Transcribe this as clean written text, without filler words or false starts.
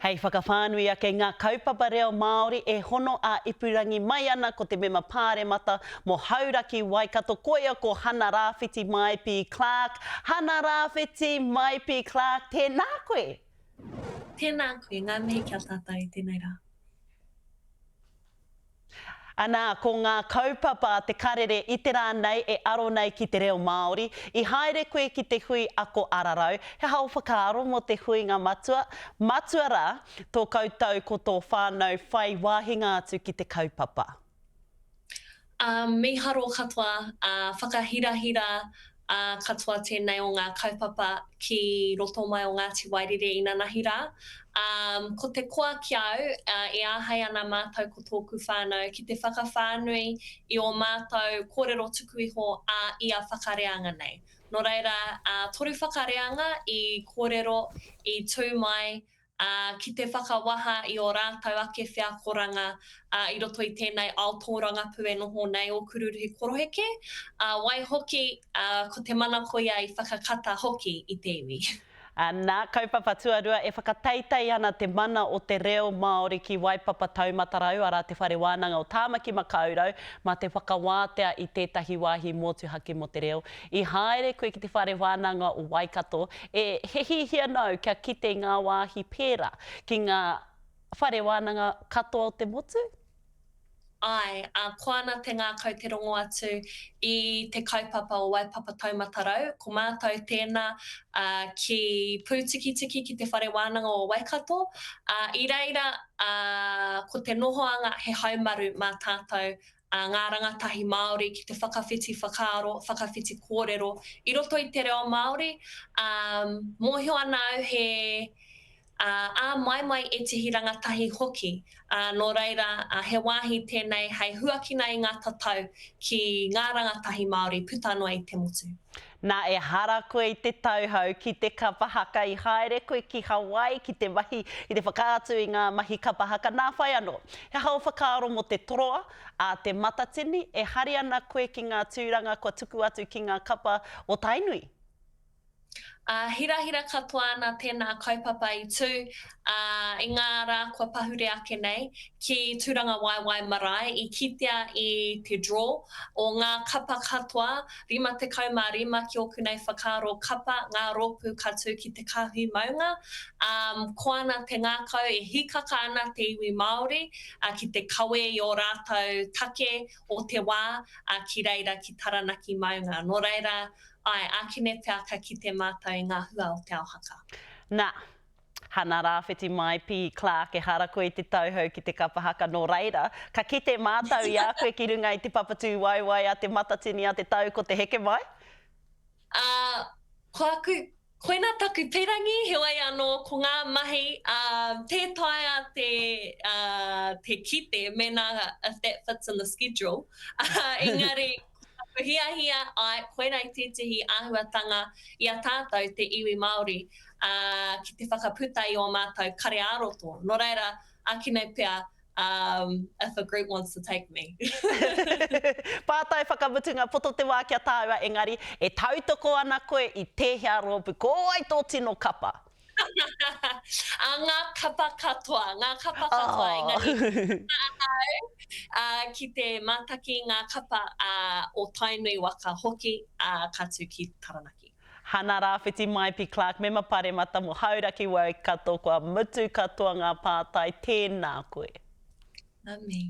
Hei whakawhānui ake ngā kaupapa reo Māori e hono ā-ipurangi mai ana ko te mema pāremata mō Hauraki Waikato koia ko Hana Rāwhiti Maipi Clarke. Hana Rāwhiti Maipi Clarke, tēnā koe! Tēnā koe, ngā mihi ki a tātou i tēnei rā. Anā, ko ngā kaupapa a Te Karere i te rā nei e aro nei ki te reo Māori. I haere koe ki te hui ako ararau, he aha ō whakaaro mō te huinga matua? Matua rā, tō koutou ko tō whānau whai wāhinga atu ki te kaupapa. Ā, mīharo katoa, ā, whakahirahira, ā, katoa tēnei o ngā kaupapa ki roto mai o Ngāti Wairere inanahi rā. Ā, ko te koa ki a au, ā, e āhei ana mātou ko tōku whānau ki te whakawhānui i ō mātou kōrero tuku iho ā ia whakareanga nei. Nō reira, ā, toru whakareanga i kōrero, i tū mai, ā, ki te whakawaha i ō rātou ake wheakoranga, ā, i roto i tēnei ao tōrangapū e noho nei ō Kururuhi Koroheke, ā, waihoki, ā, ko te manako ia i whakakata hoki i te iwi. Ā, nā, kaupapa tuarua, e whakateitei ana te mana o te reo Māori ki Waipapa Taumata Rau, arā, Te Whare Wānanga o Tāmaki Makaurau, mā te whakawātea i tētahi wāhi motuhake mō te reo. I haere koe ki Te Whare Wānanga o Waikato, e, he hihia nōu kia kite i ngā wāhi pērā ki ngā whare wānanga katoa o te motu? Āe, ā, koa ana te ngākau te rongo atu i te kaupapa o Waipapa Taumata Rau, ko mātou tēnā, ā, ki Pūtikitiki ki Te Whare Wānanga o Waikato, ā, i reira, ā, ko te nohoanga he haumaru mā tātou, a ngā rangatahi Māori ki te whakawhiti whakaaro, whakawhiti kōrero i roto i te reo Māori. Ā, mōhio ana au he, ā, āmaimai ētehi rangatahi hoki, ā, nō reira, ā, he wāhi tēnei hei huakina i ngā tatau ki ngā rangatahi Māori puta noa i te motu. Nā, ehara koe i te tauhou ki te kapa haka, i haere koe ki Hawaii ki te mahi, ki te whakaatu i ngā mahi kapa haka, nā whai anō. He aha ō whakaaro mō te toroa a Te Matatini, e hari ana koe ki ngā tūranga kua tuku atu ki ngā kapa o Tainui? Ā, hirahira katoa ana tēnā kaupapa i tū, ā, i ngā rā kua pahure ake nei, ki Tūrangawaewae Marae, i kitea i te draw o ngā kapa katoa, 55 ki ōku nei whakaaro kapa, ngā rōpū ka tū ki te kāhui maunga, ā, koa ana te ngākau e hīkaka ana te iwi Māori, ā, ki te kawe i ō rātou take o te wā, ā, ki reira, ki Taranaki maunga. Nō reira, Āe, ākene pea ka kite mātou i ngā hua o Te Ao Haka. Nā, Hana Rāwhiti Maipi, Clarke, ehara koe i te tauhou ki te kapa haka, nō reira, ka kite mātou i a koe ki runga i te papatūwaewae a Te Matatini a te tau ko te heke mai? Ā, ko aku, koina taku pirangi, heoi anō, ko ngā mahi, ā, tē taea te, ā, te kite mēnā if that fits in the schedule, ā, engari, Ko taku hiahia, āe, koirā i tētehi āhuatanga i a tātou, te iwi Māori, ā, ki te whakaputa i ō mātou kare ā-roto. Nō reira, ākene pea, um, if a group wants to take me. Pātai whakamutunga, poto te wā ki a tāua, engari, e tautoko ana koe i tēhea rōpū? Ko wai tō tino kapa? Ā, ngā kapa katoa, ngā kapa katoa, engari tika ana au, ā, ki te mātaki i ngā kapa, ā, o Tainui waka hoki, ā, ka tū ki Taranaki. Hana Rāwhiti Maipi Clarke, Mema Paremata mō Hauraki Waikato, kua mutu katoa ngā pātai, tēnā koe. Ngā mihi.